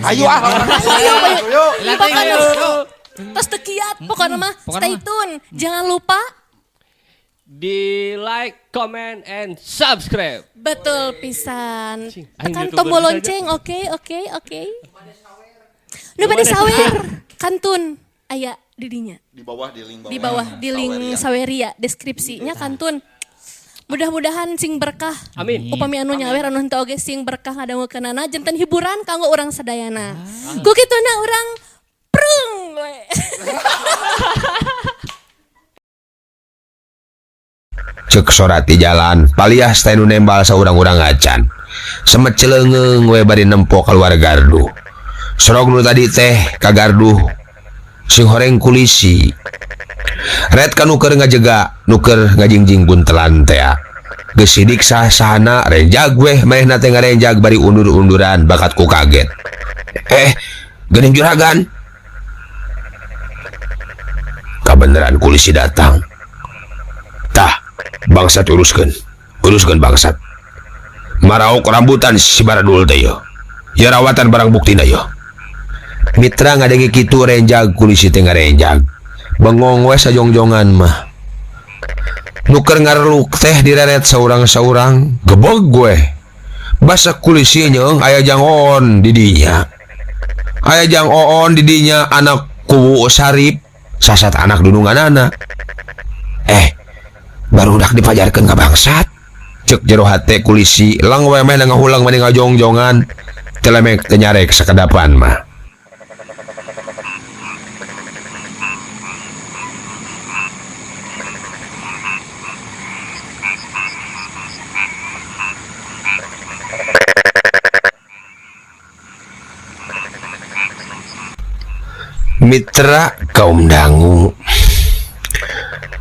Ayo ah. Ayo, ayo. Lah, Pokoknya ayo. tos teu kiat pokoknya mah Pokoknya stay mah. tune. Jangan lupa Di like, comment, and subscribe. betul pisan. Cing, aing Tekan YouTuber tombol bisa aja. lonceng, oke oke oke. Nu bade sawer kantun aya di dinya. Di bawah di link bawah. Di bawah di link Saweria. Saweria deskripsinya kantun. Mudah-mudahan sing berkah. Amin. Upami anu nyawer anu henteu oge sing berkah ngadangukeunana janten hiburan kanggo urang sadayana. Ku kituna urang prung we. Cek sorat di jalan paliah teh nu nembal saurang-urang acan semet celeungeung we bari nempo keluar gardu sorog nu tadi teh ka gardu sing horeng kulisi red ka nu keur ngajega nu keur ngajingjing buntelan teh geus sidik sah-sahana renjag weh manehna teh ngarenjag bari undur-unduran bakat ku kaget geuning juragan kabeneran kulisi datang tah bangsat uruskeun uruskeun bangsat maraok rambutan si baradul teh yo ya rawatan barang buktina yo mitra ngadenge kitu renjag kulisi teh ngarenjag bengong we sajongjongan mah nuker ngareluk teh direret saurang-saurang gebog gue basa kulisi nyeung aya jang oon di dinya aya jang oon di dinya anak kuwu Sarip sasat anak dununganana barudak dipajarkeun ka bangsat cek jero hate kulisi lang we meh ngahulang mani ngajongjongan telemek teu nyarek sakedapan mah mitra kaum dangu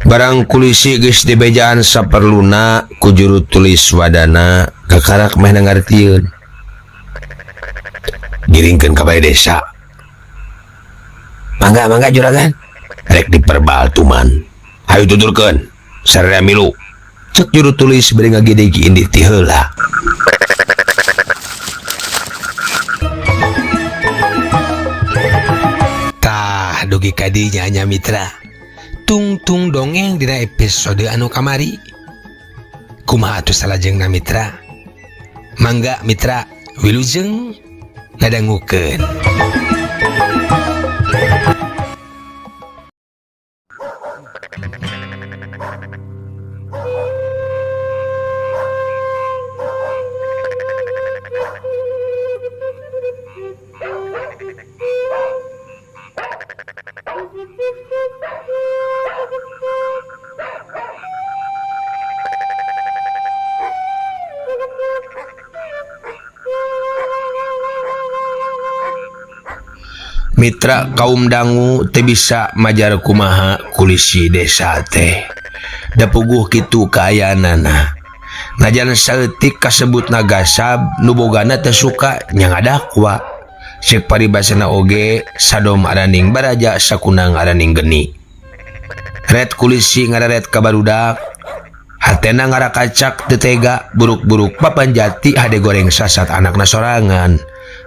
barang kulisi geus dibejaan saperluna ku juru tulis wadana kakarak meh ngartieun giringkeun ka balai desa mangga mangga juragan rek diperbal tuman hayu tuturkeun sararea milu cek juru tulis bari ngagedeg indit ti heula. Tah dugi ka dinya nya mitra tungtung dongeng dina episode anu kamari kumaha atuh salajengna mitra mangga mitra wilujeng ngadangukeun. Mitra kaum dangu teu bisa majar kumaha kulisi desa teh da puguh kitu kaayaanana najan saeutik kasebut nagasab nu bogana teu suka nya ngadakwa ceuk paribasana oge sadom araning baraja sakunang araning geni ret kulisi ngareret ka barudak hatena ngarakacak teu tega buruk-buruk papanjati hade goreng sasat anakna sorangan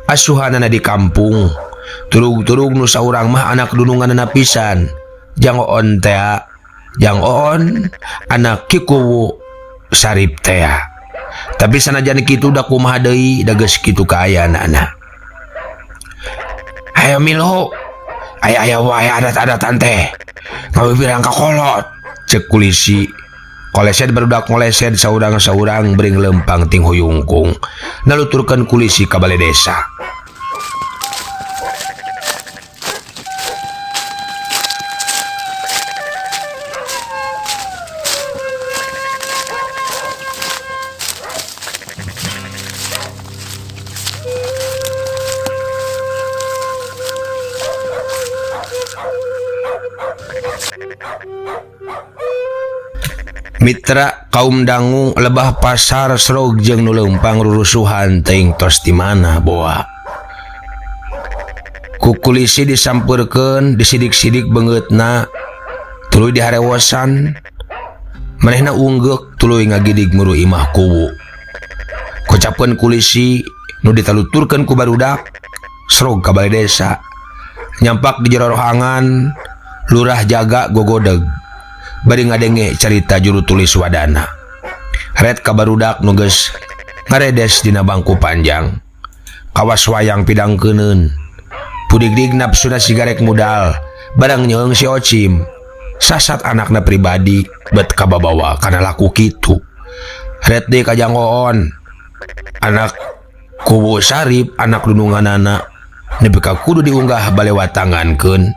asuhanana di kampung turug-turug nu saurang mah anak dununganana pisan jang oon tea jang oon anak Ki Kuwu Sarip tea tapi sanajan kitu da kumaha deui da geus kitu kaayaanana hayo milu aya aya wae adat-adatan teh ngawibirang ka kolot cek kulisi koleset barudak ngoleset saurang-saurang bring lempang ting huyungkung naluturkeun kulisi ka bale desa. Mitra kaum dangu lebah pasar srog jeung nu leumpang rurusuhan teuing tos di mana boa ku kulisi disampeurkeun disidik-sidik beungeutna tuluy diharewosan manehna unggeuk tuluy ngagidig muru imah kuwu kocapkeun kulisi nu ditaluturkeun ku barudak Srog ka balai desa. Nyampak di jero rohangan, lurah jaga gogodeg. Bari ngadenge carita juru tulis wadana. Ret ka barudak nu geus ngaredes dina bangku panjang. Kawas wayang pidangkeuneun. Pudigdig nafsuna sigarek mudal, barang nyeung si Ocim. Sasat anakna pribadi bet kababawa kana laku kitu. Ret deui ka Jang Oon. Anak Kuwu Sarip, anak dununganana nepi ka kudu diunggah balewatangankeun.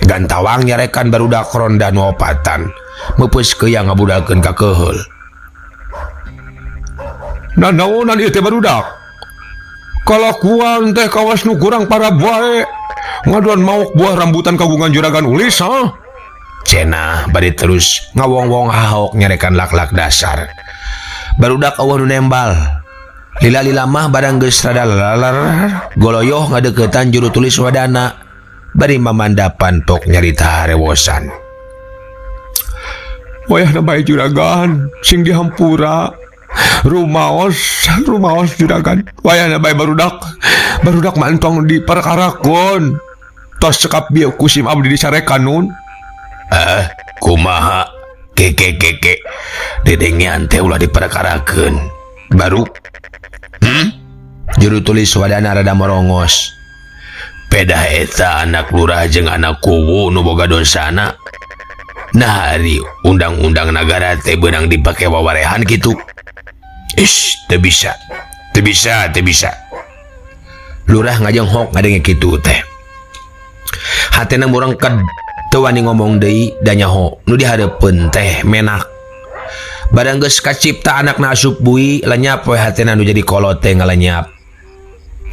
Gantawang nyarekan barudak ronda nu opatan, meupeus keuyang ngabudakeun ka keuheul. Nanaonan ieu teh barudak? Kalakuan teh kawas nu kurang para bae. Ngaduan maok buah rambutan kagungan juragan Ulis, ha? Cenah bari terus ngawong-wong hahok nyarekan lak-lak dasar. Barudak eueuh nu nembal. Lila-lila mah barang geus rada lalar, goloyoh ngadeukeutan juru tulis wadana bari mamandapan pok nyarita harewosan. Wayahna bae juragan, sing dihampura. Rumaos, rumaos juragan. Wayahna bae barudak. Barudak mah entong diperkarakeun. Tos cekap bieu ku sim abdi dicarekan nun. Kumaha? Keke keke. Dedengean teh ulah diperkarakeun. Baru Juru tulis wadana rada morongos. Pedah eta anak lurah jeung anak kuwu nu boga dosana. Nah ari undang-undang nagara teh beunang dipake wawarehan kitu. Ish, teu bisa. Teu bisa, teu bisa. Lurah ngajenghok ngadenge kitu teh. Hatena murengked teu wani ngomong deui da nyaho nu dihareupeun teh menak. Barang geus kacipta anakna asup bui lenyap we hatena nu jadi kolot teh ngalenyap.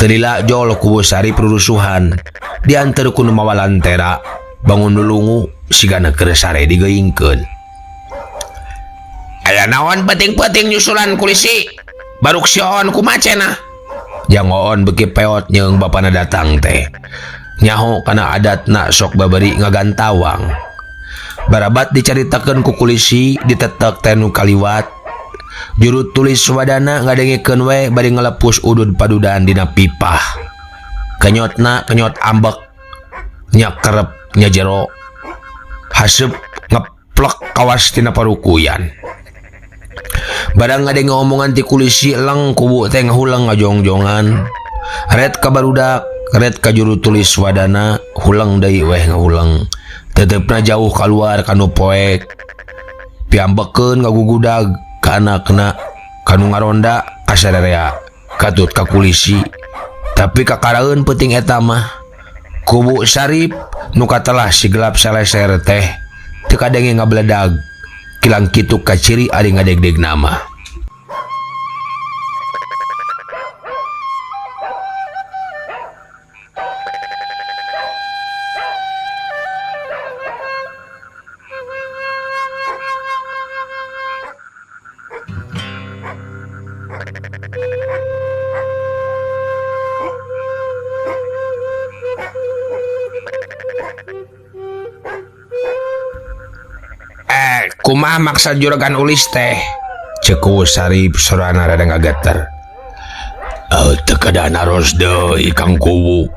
Teu lila jol Kuwu Sarip rurusuhan dianteur ku nu mawa lantera bangun lulungu sigana keur sare digeuingkeun. Aya naon penting-penting nyusulan kulisi baruk si Oon kumaha cenah. Jang Oon beuki peot nyeung bapana datang teh. Nyaho kana adatna sok babari ngagantawang. Barabat dicaritakeun ku kulisi ditetek teh nu kaliwat. Juru tulis wadana ngadengekeun we bari ngalepus udud padudan dina pipah. Kenyotna kenyot ambek nya kerep nya jero. Haseup ngeplek kawas tina parukuyan. Barang ngadenge omongan ti kulisi leng kuwu teh ngahuleng ngajongjongan. Ret ka barudak, ret ka juru tulis wadana, huleng deui weh ngahuleng. Tetepna jauh kaluar kanu poek. Piambekeun ngagugudag ka anakna, kanu ngaronda ka sararea, katut ka kulisi. Tapi kakaraeun peuting eta mah. Kuwu Sarip nu katelah si gelap saleser teh teu kadenge ngabledag. Kilang kitu kaciri ari ngadegdeg nama. Kumaha maksa juragan Ulis teh? Ceuk Kuwu Sarip sorana rada ngageter. Teu kedah naros deui Kang Kuwu.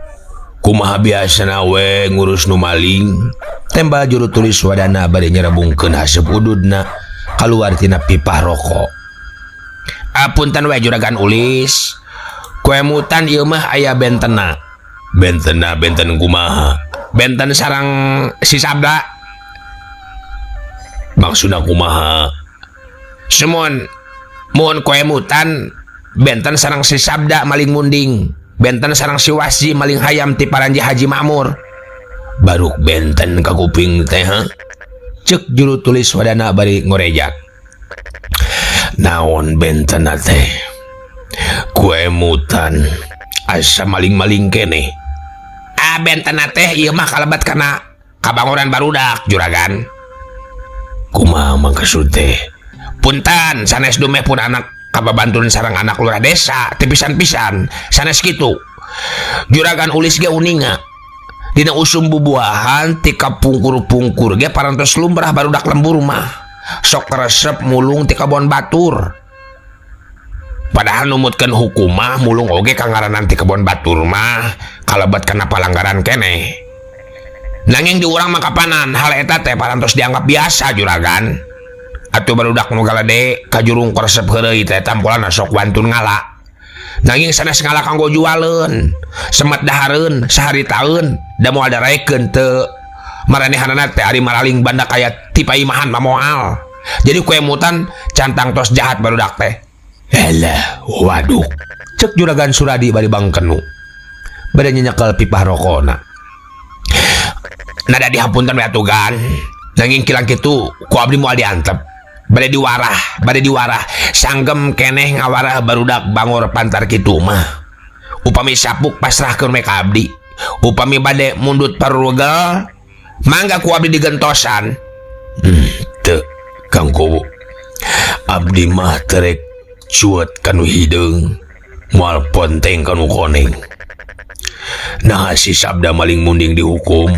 Kumaha biasana we ngurus nu maling? Tembal juru tulis wadana bari nyerebungkeun haseup ududna kaluar tina pipah rokok. Apunten we juragan Ulis. Kuemutan ieu mah aya bentena. Bentena benten kumaha? Benten sareng si Sabda. Maksudna kumaha? Sumon mun kuemutan benten sareng si Sabda maling munding, benten sareng si Wasi maling hayam ti paranji Haji Makmur. Baruk benten ka kuping teh ha? Ceuk juru tulis wadana bari ngorejak. Naon bentena teh? Kuemutan asa maling-maling keneh. Ah bentena teh ieu mah kalebat kana kabangoran barudak juragan. Kumaha maksud teh? Punten sanes dumeh pun anak kababantun sareng anak lurah desa teu pisan-pisan sanes kitu. Juragan Ulis ge uninga. Dina usum bubuahan ti kapungkur-pungkur ge parantos lumrah barudak lembur mah. Sok resep mulung ti kabon batur. Padahal numutkeun hukum mah mulung oge kangaranan ti kebon batur mah kalebet kana palanggaran keneh. Nanging di urang mah kapanan hal eta teh parantos dianggap biasa juragan. Atuh barudak nu galede kajurung karesep heureuy teh tampolan sok wantun ngala. Nanging sanes ngala kanggo jualeun, semet dahareun saharitaeun da moal daraekeun teu maranehanana teh ari maraling banda kaya ti paimahan mah moal. Jadi kuemutan cantang tos jahat barudak teh. Elah, waduh. Cek juragan Suradi bari bangkenu. Bade nyenyekel pipah rokona. Nada dihapunten we atuh gan. Nanging kilang kitu ku abdi moal diantep. Bade diwarah, bade diwarah. Sanggem keneh ngawarah barudak bangor pantar kitu mah. Upami sapuk pasrahkeun we ka abdi. Upami bade mundut parurugel, mangga ku abdi digentosan. Teu, Kang Kuwu. Abdi mah terek cuet kanu hideung, moal ponteng kanu koneng. Nah si sabda maling munding dihukum,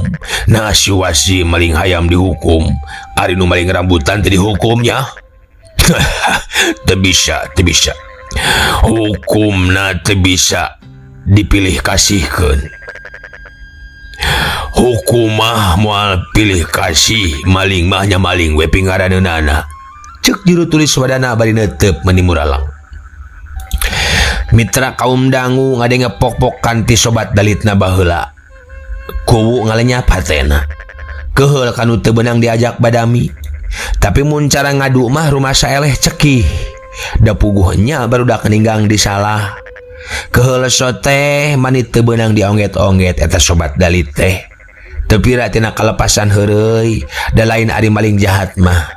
nah si wasi maling hayam dihukum, ari nu maling rambutan teu dihukumnya. Teu bisa, teu bisa. Hukumna teu bisa dipilih kasihkeun. Hukum mah moal pilih kasih, maling mah nya maling we pingaraneunana. Cek juru tulis wadana bari neuteup meuni muralang. Mitra kaum dangu ngadenge pok-pok ti sobat dalitna baheula. Kuwu ngalenyap hatena. Keheul kanu teu beunang diajak badami. Tapi mun cara ngadu mah rumasa eleh cekih. Da puguh nya barudak ninggang disalah. Keheul soteh mani teu beunang diongget-ongget eta sobat dalit teh. Teu pira tina kalepasan heureuy, da lain ari maling jahat mah.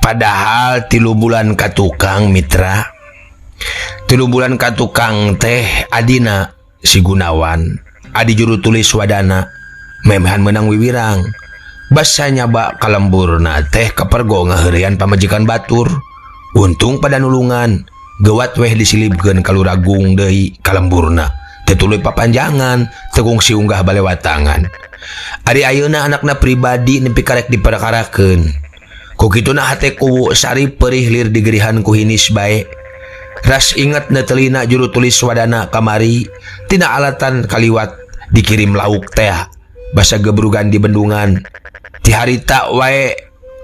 Padahal 3 bulan ka tukang mitra. 3 bulan ka tukang teh adina si Gunawan, adi juru tulis wadana, memehan menang wiwirang. Basa nyaba kalemburna teh kapergo ngaheureuyan pamajikan batur. Untung pada nulungan, gewat weh disilibkeun ka luragung deui kalemburna. Teu tuluy papanjangan, teu kungsi unggah balewatangan. Ari ayeuna anakna pribadi nepi karek diperkarakeun. Ku kituna hate Kuwu Sarip perih lir digerihan ku hinis bae. Ras inget neutelina juru tulis wadana kamari tina alatan kaliwat dikirim lauk teh basa gebrugan di bendungan. Ti harita wae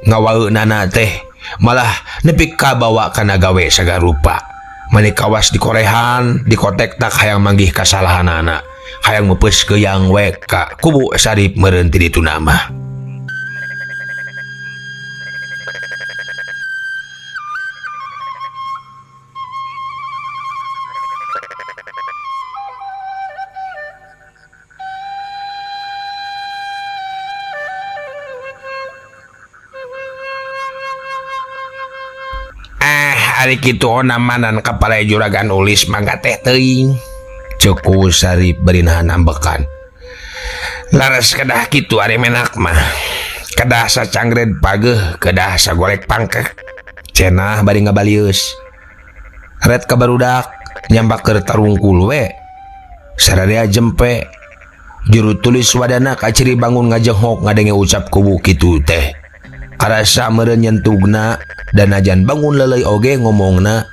ngawaeunana teh malah nepi kabawa kana gawe sagarupa. Mani kawas dikorehan, dikotek tak hayang manggih kasalahanana. Hayang meupeus keuyang we ka Kuwu Sarip meureun ti ditu mah. Ari kitu onamanan kapala juragan ulis mangga teh teuing. Ceuk Kuwu Sarip bari nahan ambekan. Laras kedah kitu ari menak mah. Kedah sacanggred pageuh, kedah sagolek pangkek. Cenah bari ngabalieus. Ret ka barudak nyambak keur tarungkul we. Sararea jempe. Juru tulis wadana kaciri bangun ngajenghok ngadenge ucap kuwu kitu teh. Karasa meureun nyentugna dan najan bangun leleuy oge ngomongna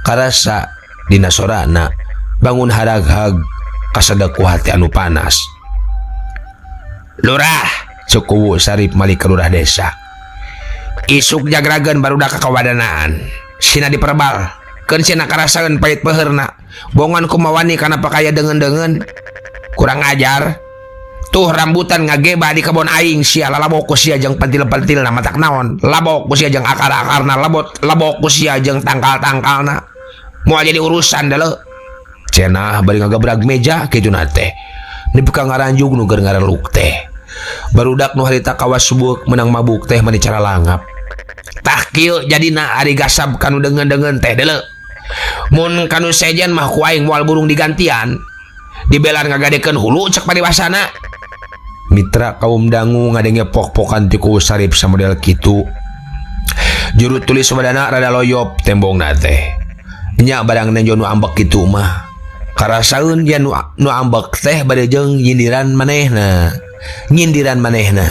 karasa dina sorana bangun haraghag kasedek ku hati anu panas. Lurah, ceuk Kuwu Sarip malik ka lurah desa. Isuk jagrageun barudak kakawadanaan. Sina diperbal, keun sina karasaeun pait peheurna. Bongan kumawani kana pakaya deungeun-deungeun. Kurang ajar. Tuh rambutan ngageba di kebon aing sia lalabok ku sia jeung pentil-pentilna matak naon. Labok ku sia jeung akar-akarna, labok ku sia jeung tangkal-tangkalna. Moal jadi urusan deuleu. Cenah bari ngagebrag meja kituna teh. Nepi ka ngaranjug nu keur ngareluk teh. Barudak nu harita kawas subuh menang mabuk teh mani cara langap. Tah kieu jadina ari gasab kanu deungeun-deungeun teh deuleu. Mun kanu sejen mah ku aing moal burung digantian. Dibelar ngagadekeun hulu cek paribasana. Mitra kaum dangu ngadenge pok-pokan ti Kuwu Sarip samodel kitu. Juru tulis wadana rada loyop tembongna teh. Nya barang nenjo nu ambek kitu mah. Karasaeun yen nu ambek teh bade jeung nyindiran manehna. Nyindiran manehna.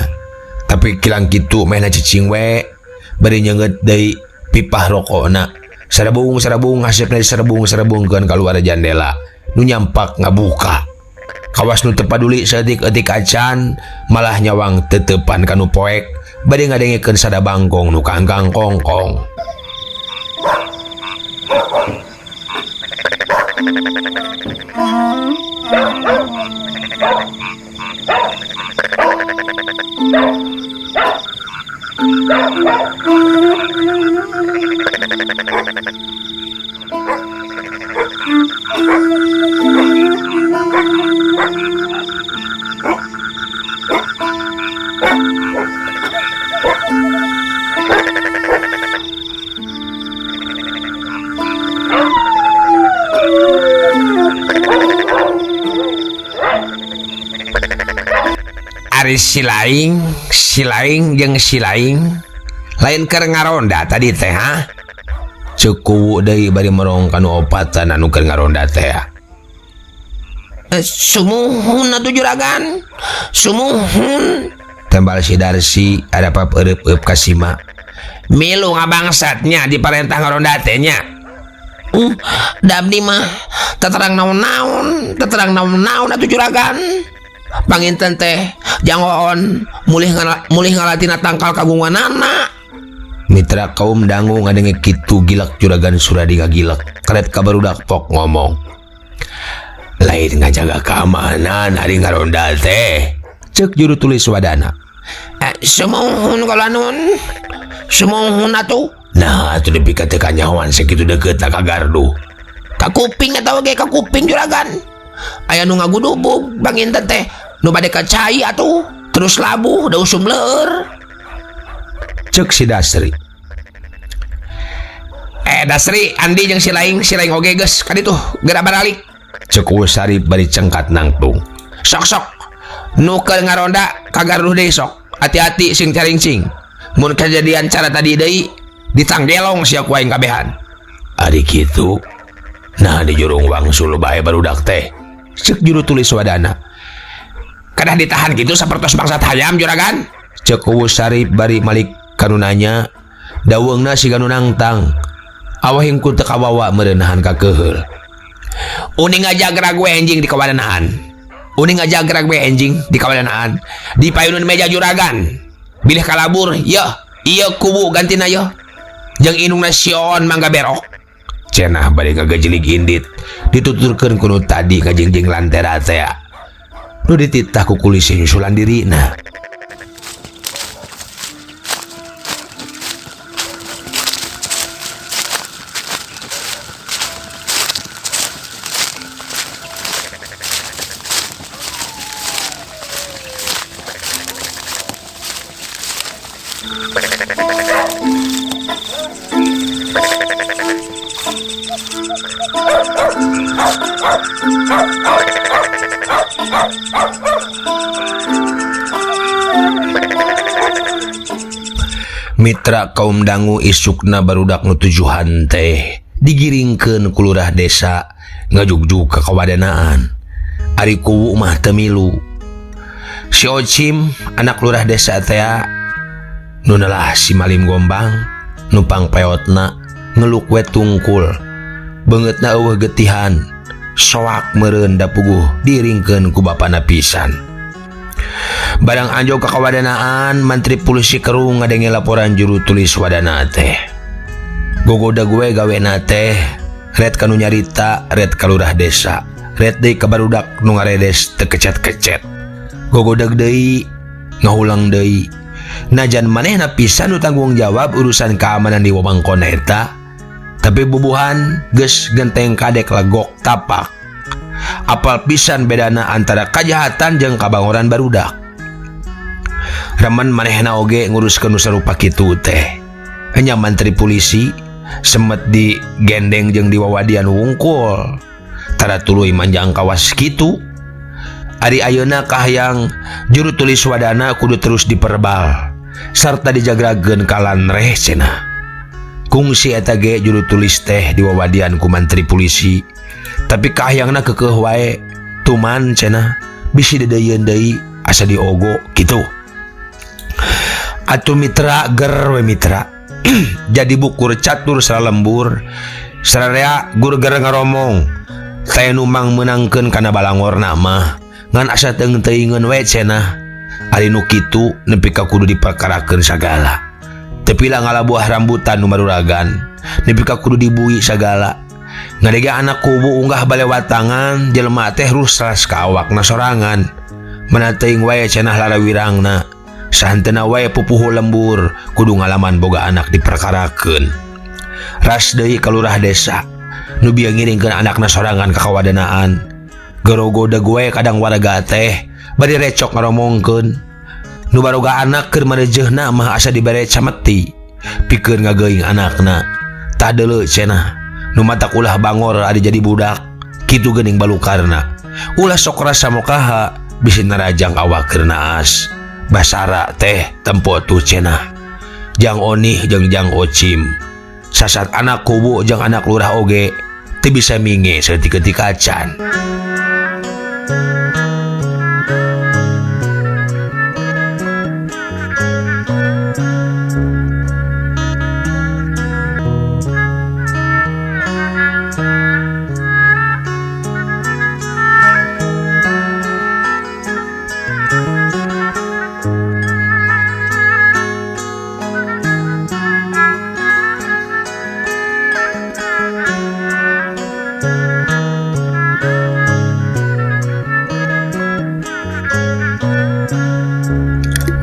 Tapi kilang kitu mehna cicing we bari nyeungeut deui pipah rokona. Sarebung-sarebung hasepna diserebung-serebungkeun kaluar jandela nu nyampak ngabuka. Kawas nu teu paduli saeutik-eutik acan malah nyawang teuteupan ka nu poek bade ngadengekeun sada bangkong nu kangkang kongkong. Ari silaing jeung silaing lain keur ngaronda tadi teh ha ceuk kuwu deui bari merong kanu opatan anu keur ngaronda teh. Sumuhun atuh juragan, sumuhun tembal si Darsi ada pap eureub-eup ka Sima. Milu ngabangsatnya diparentah ngaronda teh nya. Da abdi mah teterang naon-naon, teterang naon-naon atuh juragan. Panginten teh jangoon mulih ngalatina tangkal kagunganana. Mitra kaum dangu ngadenge kitu gilak juragan Suradi ngagilak. Karet ka barudak pok ngomong. Lain ngajaga keamanan ari ngaronda teh. Ceuk juru tulis wadana. Sumuhun kalanun. Sumuhun atuh. Nah atuh dipika teu kanyahoan sakitu deukeut ka gardu. Ka kuping atawa ge ka kuping juragan. Aya nu ngagudubug panginten teh nu bade ka cai atuh terus labuh da usum leur. Ceuk si Dasri. Dasri Andi jeung si laing oge geus ka ditu geura baralik. Ceuk Sarip bari cengkat nangtung. Sok-sok nu keur ngaronda ka gardu deui sok. Hati-hati sing caringsing. Mun kejadian cara tadi deui ditanggelong sia ku aing kabehan. Ari kitu. Nah di jurung wangsul bae barudak teh. Ceuk juru tulis wadana. Kadah ditahan kitu sapertos bangsat hayam juragan. Ceuk Sarip bari malik kanu nanya, daweungna siga nu nangtang. Awah hingku teu kawawa meureun nahan kakeheul. Uning ngajagrag we enjing di kawadanaan. Uning ngajagrag we enjing di kawadanaan. Di payunun meja juragan. Bilih kalabur, yeuh, ieu kubu gantina yeuh. Jeung indungna sion mangga berok. Cenah bari ngagejelig indit. Dituturkeun ku nu tadi ngajingjing lantera teh. Nu dititah ku kulisi nyusulan dirina. Mitra kaum dangu isukna barudak nu tujuhan teh digiringkeun ku lurah desa ngajugjug ka kawadanaan. Ari kuwu mah teu milu. Si Ocim anak lurah desa teh nu nelah si Malim Gombang numpang peotna ngeluk we tungkul. Beungeutna eueuh getihan soak meureun da puguh diiringkeun ku bapana pisan. Barang anjog ka kawadanaan mantri polisi kerung ngadenge laporan juru tulis wadana teh. Gogoda gue gawena teh ret kanu nyarita ret ka lurah desa ret deui ka barudak nu ngaredes teu kecet-kecet. Gogodag deui ngahulang deui. Najan manehna pisan nu tanggung jawab urusan keamanan di wewengkon eta, tapi bubuhan geus genteng kadek legok tapak. Apal pisan bedana antara kajahatan jeung kabangoran barudak. Remen manehna oge nguruskeun nu sarupa kitu teh. Enya mantri polisi semet di gendeng jeung diwawadian wungkul. Tara tuluy manjang kawas kitu. Ari ayeuna kahayang juru tulis wadana kudu terus diperbal sarta dijagrageun ka lanreh cenah. Kungsi eta ge juru tulis teh diwawadian ku mantri polisi, tapi kahayangna keukeuh wae tuman cenah bisi deudeuyeun deui asa diogo kitu. Atuh mitra ger we mitra. Jadi bukur catur salembur sararea gurger ngaromong teh nu mang meunangkeun kana balangor mah ngan asa teung teuingeun we cenah. Ari nu kitu nepi ka kudu diperkarakeun sagala. Teu pila ngalabuah rambutan nu maruragan nepi ka kudu dibui sagala. Ngadega anak kubu unggah balewatangan jelema teh rusras ka awakna sorangan. Mana teuing wae cenah larawirangna. Sahantena wae pupuhu lembur kudu ngalaman boga anak diperkarakeun. Ras deui ka lurah desa nu bieu ngiringkeun anakna sorangan ka kawadanaan. Gerogodeg wae kadang warga teh bari recok ngaromongkeun. Nu baroga anak keur marejeuna mah asa dibere cameti pikeun ngageuing anakna. Tah deuleu cenah nu matak ulah bangor ari jadi budak kitu geuning balukarna. Ulah sok rasa mokaha bisi narajang awak keur naas. Basara teh tempo tuh cenah. Jang Onih jeung Jang Ocim sasat anak kubu jeung anak lurah oge teu bisa minge saeutik-eutik acan.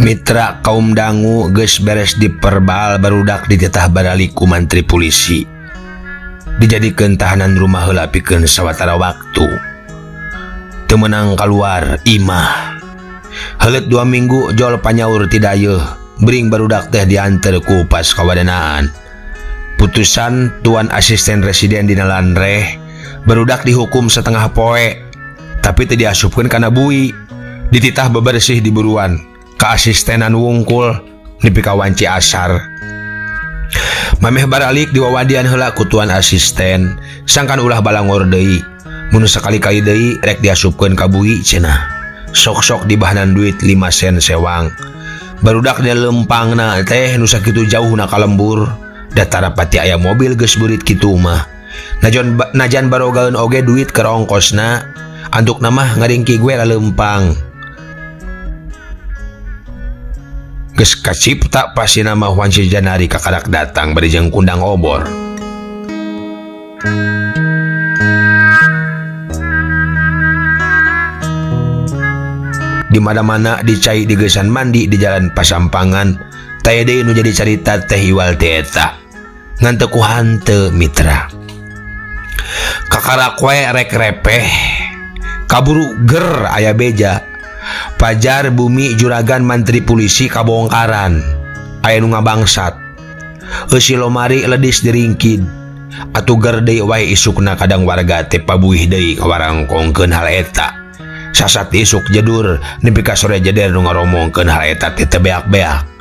Mitra kaum dangu geus beres diperbal barudak dititah baralik ku mantri polisi. Dijadikeun tahanan rumah heula pikeun sawatara waktu. Teu meunang kaluar imah. Heuleut 2 minggu jol panyaur ti dayeuh, bring barudak teh dianter ku pas kawadanaan. Putusan tuan asisten residen dina landreh, barudak dihukum setengah poe, tapi teu diasupkeun kana bui. Dititah bebersih di buruan. Kaasistenan wungkul nepi ka wanci asar. Mameh baralik diwawadian heula ku tuan asisten, sangkan ulah balangor deui. Mun sakali-kali deui rek diasupkeun ka bui cenah. Sok-sok dibahanan duit 5 sen sewang. Barudak di lempangna teh nu sakitu jauhna ka lembur, datara pati aya mobil geus beurit kitu mah. Najan barogaeun oge duit keur ongkosna, antukna mah ngaringki gue lalempang. Geus kacipta pasti nama Wanci Janari kakarak datang bari jeung kundang obor. Di mana-mana dicai digeusan mandi di jalan pasampangan, taya deui nu jadi carita teh iwal teh eta. Ngan teu ku hanteu mitra. Kakarak we rek repeh, kaburu ger aya beja. Pajar bumi juragan mantri polisi kabongkaran. Aya nu ngabangsat. Eusi lomari ledis diringkid. Atuh ger deui wae isukna kadang warga teh pabuih deui kawarangkongkeun hal eta. Sasat isuk jedur nepi ka sore jeder nu ngaromongkeun hal eta teh teu beak-beak.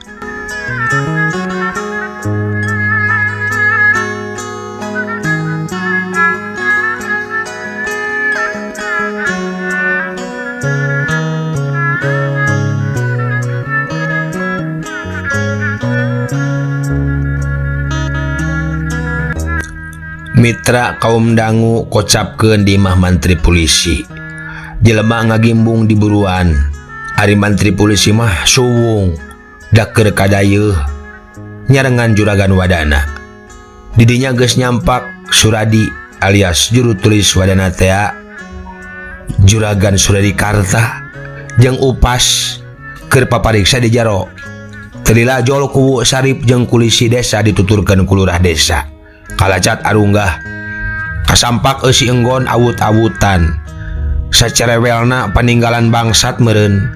Mitra kaum dangu kocapkeun di imah mantri polisi. Jelema ngagimbung di buruan. Ari mantri polisi mah suwung da keur kadayeuh nyarengan juragan wadana. Didinya geus nyampak Suradi alias juru tulis wadana tea, juragan Suradi Karta jeung Upas keur papariksa di jero. Telila jol kuwu Sarip jeung kulisi desa dituturkeun ku lurah desa. Kalacat arunggah kasampak eusi enggon awut-awutan. Sacerewelna paninggalan bangsat meureun.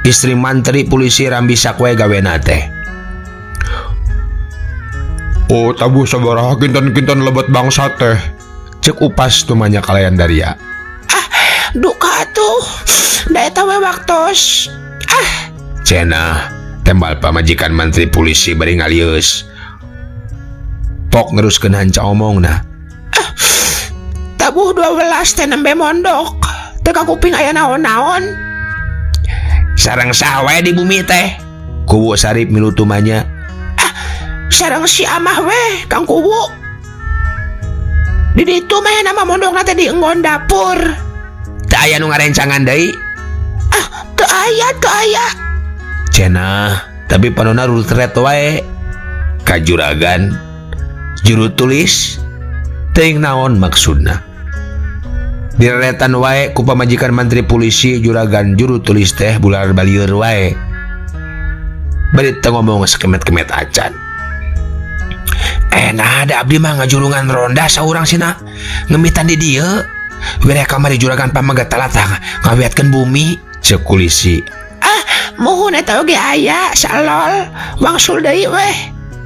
Istri mantri polisi rambisak we gawena teh. Oh tabuh sabaraha kinten-kinten lebet bangsat teh. Cek Upas tumanya kalayan daria. Ah, duka atuh. Da eta we waktos. Ah, cenah tembal pamajikan mantri polisi bari ngalieus. Pok neruskeun hanca omongna. Ah, tabuh 12 teh nembe mondok. Teu kakuping aya naon-naon. Sareng saha wae di bumi teh? Kuwu Sarip milu tumanya. Ah, Sareng si amah weh Kang Kuwu. Di ditu mah nama mondokna teh di enggon dapur. Teu aya nu ngarencangan deui. Ah, teu aya, teu aya. Cenah, tapi panona rutret wae. Ka juragan juru tulis teuing naon maksudna. Direretan wae ku pamajikan mantri polisi juragan juru tulis teh bular balieur wae. Bari teu ngomong sakemet-kemet acan. Nah ada abdi mah ngajulungan ronda saurang sina ngemitan di dieu. Wilayah kamari juragan pamegat talatah ngawiatkeun bumi ceuk kulisi. Ah, muhun eta oge aya salol wangsul deui weh.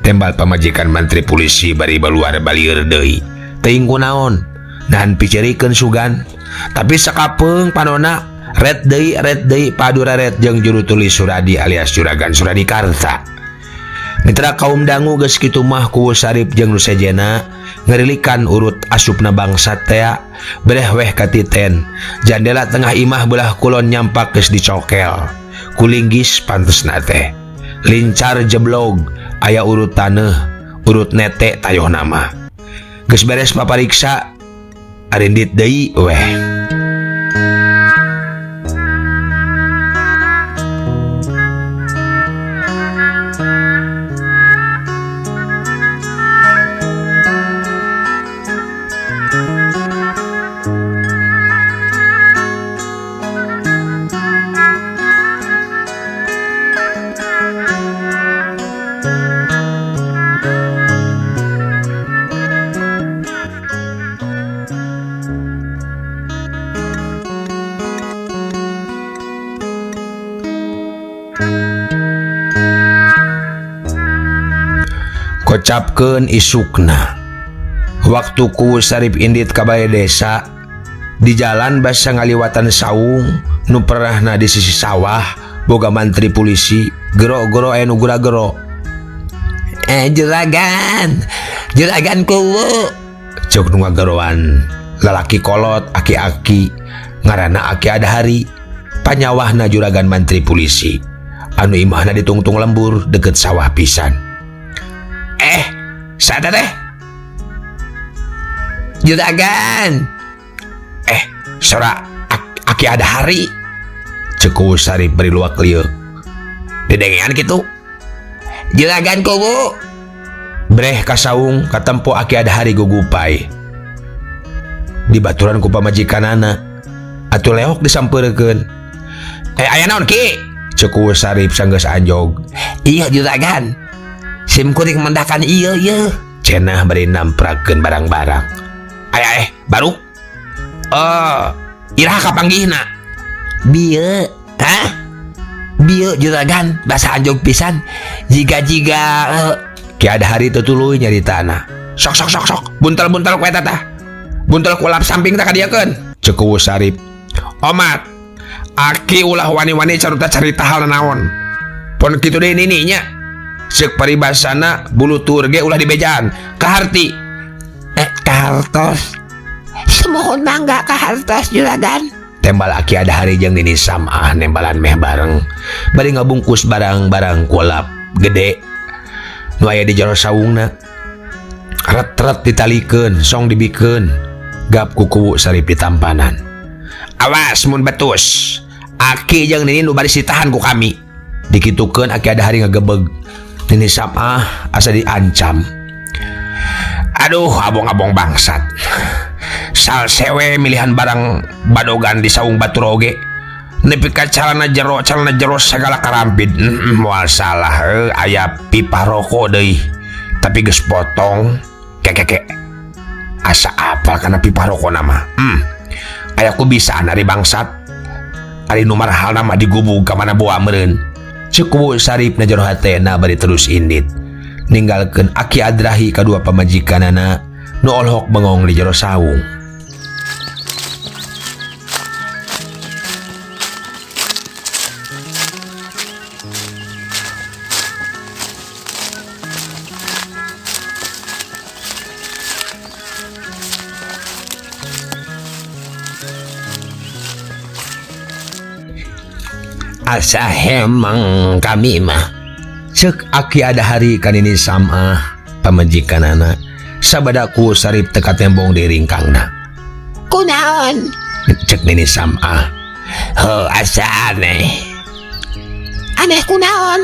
Tembal pamajikan mantri polisi bari baluar balieur deui. Teuing kunaon nahan picerikeun sugan. Tapi sakapeung panona red deui padu reret jeung juru tulis Suradi alias juragan Suradi Karta. Mitra kaum dangu geus kitu mah kuwu Sarip jeung nu sejena ngerilikan urut asupna bangsat tea bereh weh katiten. Jandela tengah imah belah kulon nyampak geus dicokel. Kulinggis pantesna teh. Lincar jeblog aya urut taneuh, urut nete tayoh nama. Geus beres papariksa arindit deui weh. Kocapkeun isukna. Waktu kuwu Sarip indit ka balai desa, di jalan basa ngaliwatan saung nu pernahna di sisi sawah boga mantri polisi gero-gero aya nu gura-gero. Juragan, juragan kuwu. Ceuk nu ngageroan lalaki kolot aki-aki ngaranna Aki Adhari, panyawahna juragan mantri polisi anu imahna ditungtung lembur deket sawah pisan. Sada teh juragan. Sora Aki Adhari. Ceuk kuwu Sarip bari luak lieu. Dedengean kitu. Juragan kuwu. Breh ka saung katempo Aki Adhari gugupai. Dibaturan ku pamajikanana. Atuh leok disampeurekeun. Aya naon ki? Ceuk kuwu Sarip sanggeus anjog. Iya juragan. Sim kuring mendakan iya iya. Cenah bari namprakeun barang-barang. Aya baru. Iraha kapanggihna? Bieu. Hah? Bieu juragan basa anjog pisan. Jiga-jiga Ki Adhari teu tuluy nyaritana. Sok sok sok sok, buntel-buntel ku eta tah. Buntel ku lap samping tah kadieukeun. Ceuk kuwu Sarip. Omat, aki ulah wani-wani carita carita hal naon. Pon kitu deui nininya. Ceuk paribasana bulu tur ge ulah dibejaan. Kaharti. Kahartos. Semohon mangga kahartos juragan. Tembal Aki Adhari jeung Nini Samah nembalan meh bareng. Bari ngabungkus barang-barang kulap gede nu aya di jero saungna. Ret-ret ditalikeun, song dibikeun. Gap ku kuwu Sarip ditampanan. Awas mun betus. Aki jeung Nini nu baris ditahan ku kami. Dikitukeun Aki Adhari ngagebeg. Nini Samah asa diancam. Aduh, abong-abong bangsat. Sal sewe milihan barang badogan di saung batur oge. Nepi ka calana jero segala karampit. Moal salah, aya pipa rokok deui. Tapi geus potong. Kekeke. Asa apal kana pipa rokok nama. Aya ku bisa ari bangsat. Ari nu marhalna mah digubug ka mana boa meureun. Ceuk kuwu Sarip na jero hatena bari terus indit. Ninggalkeun Aki Adrahi kadua pamajikanana nu olohok bengong di jero saung. Asa hemang kami mah. Cek Aki Adahari ka Nini Samah pamajikanana sabada ku Sarip teka tembong di ringkangna. Kunaon? Cek Nini Samah. Heuh asa aneh. Aneh kunaon?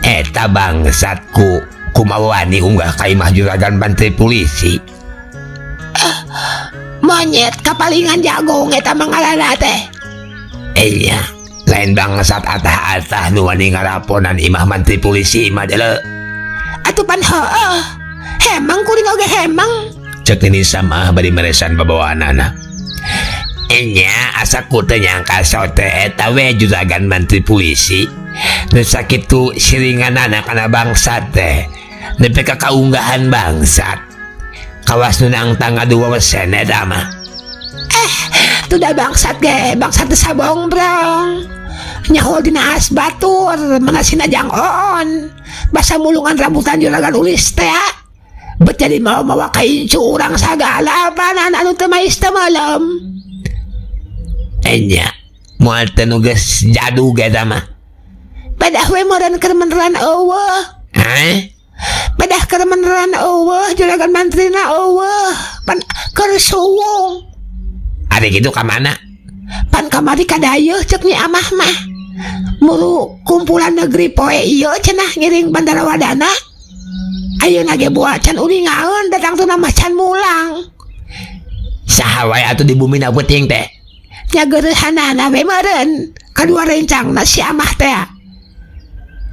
Eta bangsatku kumaha wani unggah ka imah juragan mantri polisi. Monyet kapalingan jagung eta mangalana teh. Iya, lain bangsat atah-atah nu wani ngaraponan imah mantri polisi mah deuleu. Atuh pan heueuh. Hemang kuring oge hemang. Cek Nini Samah bari meresan babawaanana. Enya asa ku teu nyangka sote eta we juragan mantri polisi. Nu sakitu siringanana kana bangsat teh. Nepi ka kaunggahan bangsat. Kawas nu nangtang ngadu wewesen eta mah. Tuh bangsat ge, bangsat teh sabongbrong. Nyaho dina as batur, mana sina jang oon. Basa mulungan rambutan juragan ulis teh. Bet jadi mawa-mawa kaincu urang sagala panan anu teu mais teu melem. Enya, moal teu nu geus jadug eta mah. Pedah we meureun keur meneran eueuh. Hah? Pedah keur meneran eueuh, juragan mantrina eueuh. Pan keur suwung. Ari kitu ka mana? Pan kamari ka dayeuh cek Nyi Amah mah. Muru kumpulan negeri poe ieu cenah ngiring Bandara Wadana. Ayeuna ge boa can uningaeun datang teu mah can mulang. Saha wae atuh di bumina peuting teh? Nya geureuhanana we meureun. Kadua rencangna si Amah teh.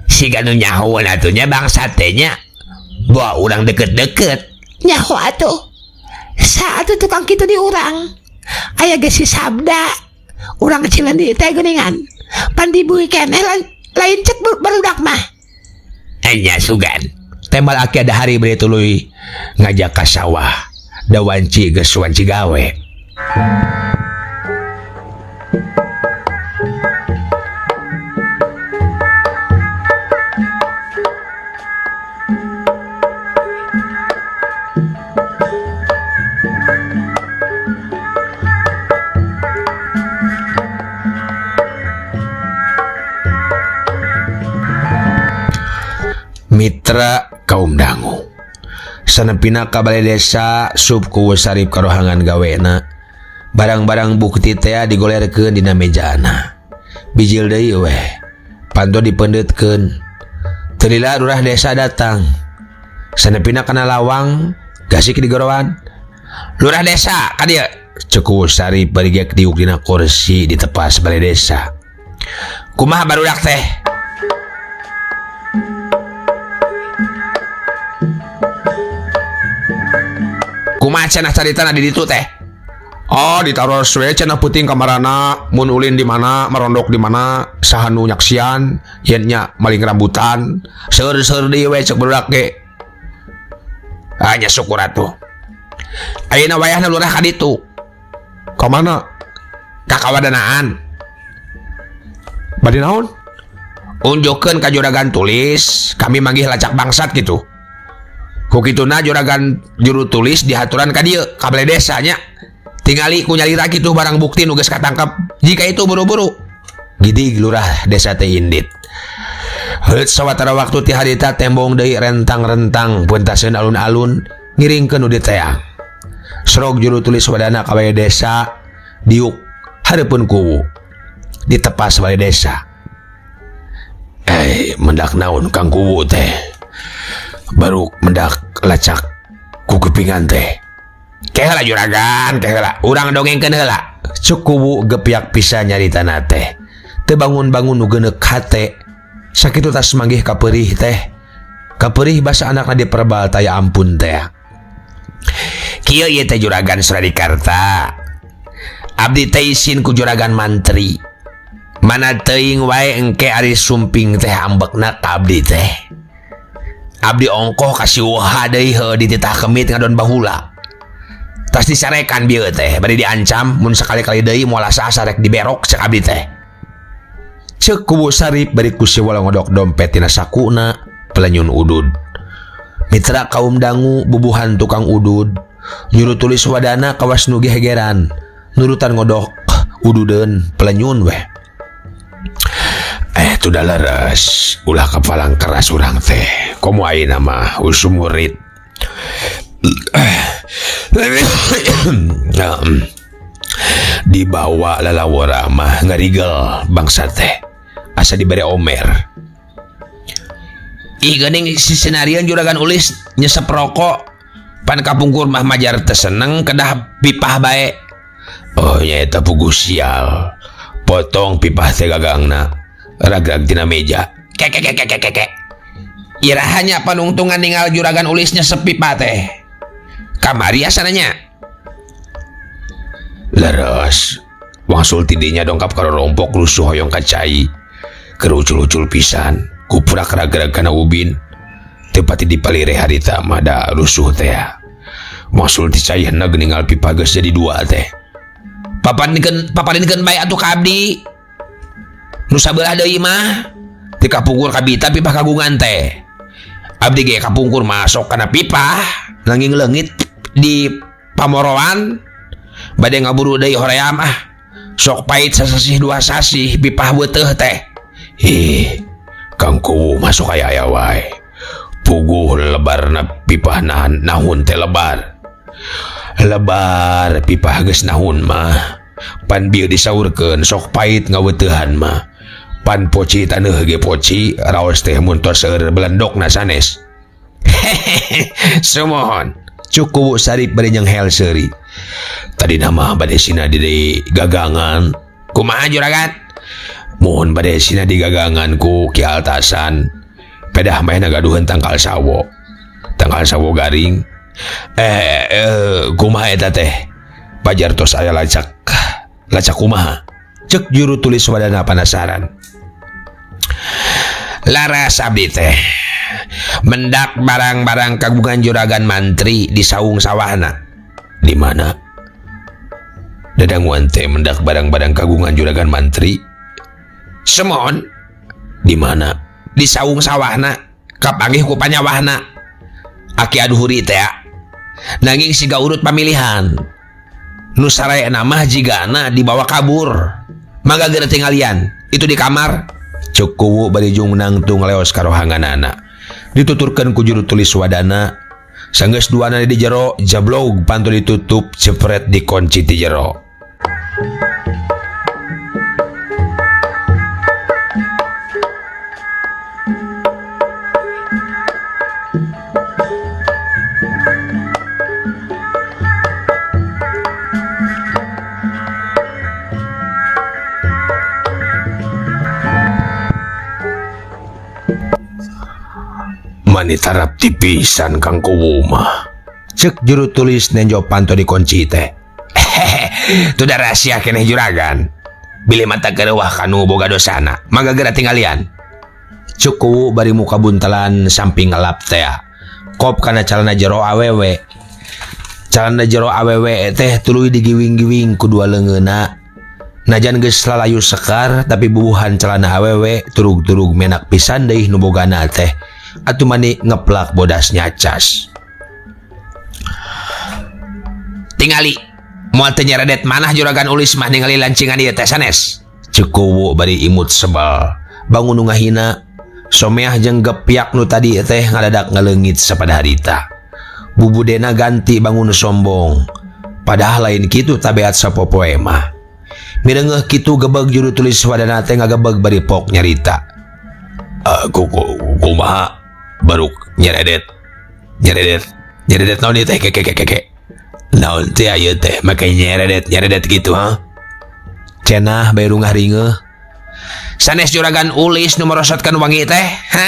Siga nu nyahoeun atuh nya bangsat teh nya. Boa urang deket-deket. Nyaho atuh. Saat tukang kitu di urang. Aya ge si Sabda. Urang Cilendi teh geuningan. Pan dibui keneh lain cek barudak mah. Enya sugan. Tembal Aki Adahari bari tuluy ngajak ka sawah. Da wanci geus wanci gawe. Mitra kaum dangu sanepina ka balai desa sup ku Sarip karohangan gawena barang-barang bukti teh digolerkeun dina mejana bijil deui weh panto dipendeutkeun teu lila lurah desa datang sanepina kana lawang gasik digorowan lurah desa ka dieu cek ku Sarip bari geuk diuk dina kursi di tepas balai desa kumaha barudak teh. Kumaha cenah caritana di ditu teh? Oh, ditaros we cenah peuting kamarana, mun ulin di mana, marondok di mana, saha nu nyaksian, yen nya maling rambutan, seur-seur deui we cek barudak ge. Ah, nya syukur atuh. Ayeuna wayahna lurah ka ditu. Ka mana? Ka kawadanaan. Bade naon? Unjukkeun ka juragan tulis, kami manggih lacak bangsat gitu. Ku kituna juragan juru tulis dihaturan ka dieu ka balai desa nya. Tingali ku nyalira kitu barang bukti nu geus katangkep. Jika itu buru-buru. Gidig lurah desa teh indit. Heut sawatara waktu ti harita tembong deui rentang-rentang puntaseun alun-alun ngiringkeun nu diteang. Srog juru tulis wadana ka balai desa diuk hareupeun kuwu. Ditepas balai desa. Mendak naon Kang Kuwu teh. Baru mendak lacak ku kupingan teh. Keheula juragan, keheula. Urang dongengkeun heula. Cuk kuwu gepiak pisan nyaritana teh. Teu bangun-bangun nu geuneuk hate. Sakitu tas manggih kapeurih teh. Kapeurih basa anakna diperbal taya ampun teh. Kieu ieu teh juragan Suradikarta. Abdi teh isin ku juragan mantri. Mana teuing wae engke ari sumping teh ambekna ka abdi teh. Abdi ongkoh kasiweuha deui heuh dititah kemit ngadon bahula. Tas disarekan bieu teh bari diancam mun sakali-kali deui moal asa-asa rek diberok cek abdi teh. Cek kuwu Sarip bari ku siwal ngodok dompet tina sakuna pelenyun udud. Mitra kaum dangu bubuhan tukang udud nyuruh tulis wadana kawas nu gehegeran nurutan ngodok ududeun pelenyun weh. Tuh leres ulah kepalang keras urang teh komo ayeuna mah usum murid. Dibawa lalawara mah ngarigel bangsa teh asa dibere omer. Ih geuning si senarian juragan Ulis nyesep rokok pan kapungkur mah majar teu seneng kedah pipah bae. Oh nya eta puguh sial. Potong pipah teh gagangna ragrag tina meja. Kekekekekeke. Irahanya panungtungan ninggal juragan Ulis nyesep pipa teh. Kamari asananya. Leres. Wangsul tidinya dongkap ka rompok rusuh hoyong ka cai. Keur ucul-ucul pisan. Kuprak ragrag kana ubin. Teu pati dipalire harita mah da rusuh teh. Wangsul ti cai heneg ninggal pipa geus jadi dua teh. Papaninkeun bae atuh ka abdi. Nu sabelah deui mah ti kapungkur kabita pipah kagungan teh. Abdi ge kapungkur masuk kana pipah nanging leungit di pamoroan bade ngaburu deui hoream ah. Sok pait sasasih dua sasih pipah beuteuh teh. Ih, Kang Kuwu masuk aya aya wae. Puguh lebarna pipah nahun teh lebar. Lebar pipah geus nahun mah. Pan bieu disaurkeun sok pait ngaweteuhan mah. Pan poci taneuh ge poci raos teh mun tos seueur belendokna sanes. Sumohon. Cukup Sarip bari nyenghel seuri. Tadina mah bade sina di gagangan. Kumaha juragan? Muhun bade sina di gagangan ku Ki Altasan. Pedah mah gaduheun tangkal sawo. Tangkal sawo garing. Kumaha eta teh? Pajar tos aya lacak. Lacak kumaha? Cek juru tulis wadana penasaran. Laras abdi teh mendak barang-barang kagungan juragan mantri di saung sawahna. Di mana? Dadanguan teh mendak barang-barang kagungan juragan mantri. Semon di mana? Di saung sawahna. Kapanggih ku panyawahna. Aki aduhuri teh. Nanging siga urut pamilihan. Nu sarayana mah jigana dibawa kabur. Mangga geura tinggalian. Itu di kamar. Cek Kuwu bari jungnang tung leos ka rohanganana. Dituturkeun ku juru tulis wadana. Sanggeus duana di jero, jablog pantu ditutup, cepret dikunci ti jero. Manitarap tipisan Kang Kuwu mah. Cek juru tulis nenjo panto dikunci teh. Tuh rahasia keneh juragan. Bilih mata kerewah kanu boga dosana. Mangga geura tinggalian. Cek Kuwu bari muka buntelan samping ngelap teh. Kop kana calana jero awewe. Calana jero awewe teh tuluy digiwing-giwing ku dua leungeunna. Najan geus lalayu sekar tapi bubuhan celana awewe turug-turug menak pisan deui nu bogana teh. Atuh mani ngeplak bodas nyacas. Tingali moal teu nyeredet manah juragan Ulis mah ningali lancingan ieu teh sanes. Ceuk Kuwu bari imut sebel. Bangun nu ngahina someah jeung gepyak nu tadi teh ngadadak ngaleungit sapada harita. Bubudena ganti bangun sombong. Padahal lain kitu tabeat sapopoe mah. Mireungeuh kitu gebeg juru tulis wadana teh ngagebeg bari pok nyarita. Kumaha baruk nyeredet nyeredet nyeredet naon ieu teh keke naon teh ieu teh make nyeredet nyeredet gitu ha cenah bae rungah ringeuh sanes juragan Ulis nu merosotkeun wangi teh ha.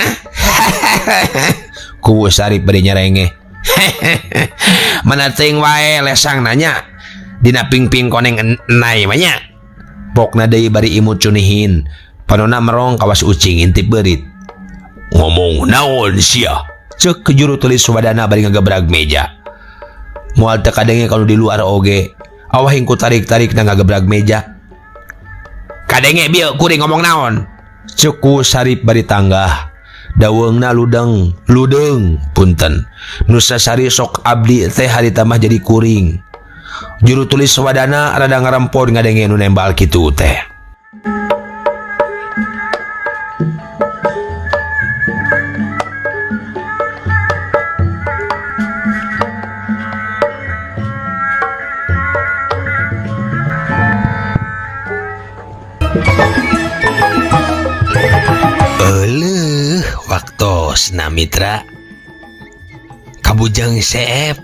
Kuwu Sarip bari nyerengeh. Mana teuing wae lesang nanya dina pingping koneng enai mah nya. Pokna deui bari imut cunihin panona merong kawas ucing intip beurit. Ngomong naon sia? Cek ke juru tulis wadana bari ngagebrag meja. Moal teu kadenge kalau di luar oge. Awah hingku tarik-tarik na ngagebrag meja. Kadenge bieu kuring ngomong naon? Cek Kuwu Sarip bari tanggah. Daweungna ludeng, ludeng punten. Nu sasari sok abdi teh harita mah jadi kuring. Juru tulis wadana rada ngarempon ngadenge nu nembal kitu teh. Eleuh, waktosna, mitra. Kabujang seep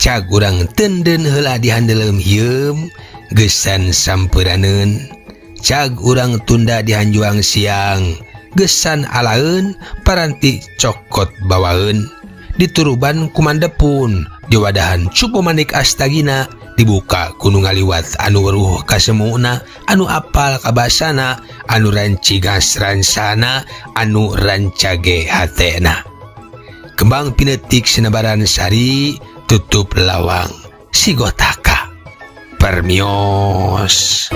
cag urang tenden heula di handeuleum hieum gesan sampuraneun. Cag urang tunda di hanjuang siang gesan alaeun paranti cokot bawaeun dituruban ku Mandepun diwadahan cupu manik astagina dibuka ku nu ngaliwat anu weruh kasemuna, anu apal kabasana, anu rancigas ransana, anu rancage hatena. Kembang pinetik sinebaran sari tutup lawang sigotaka. Permios.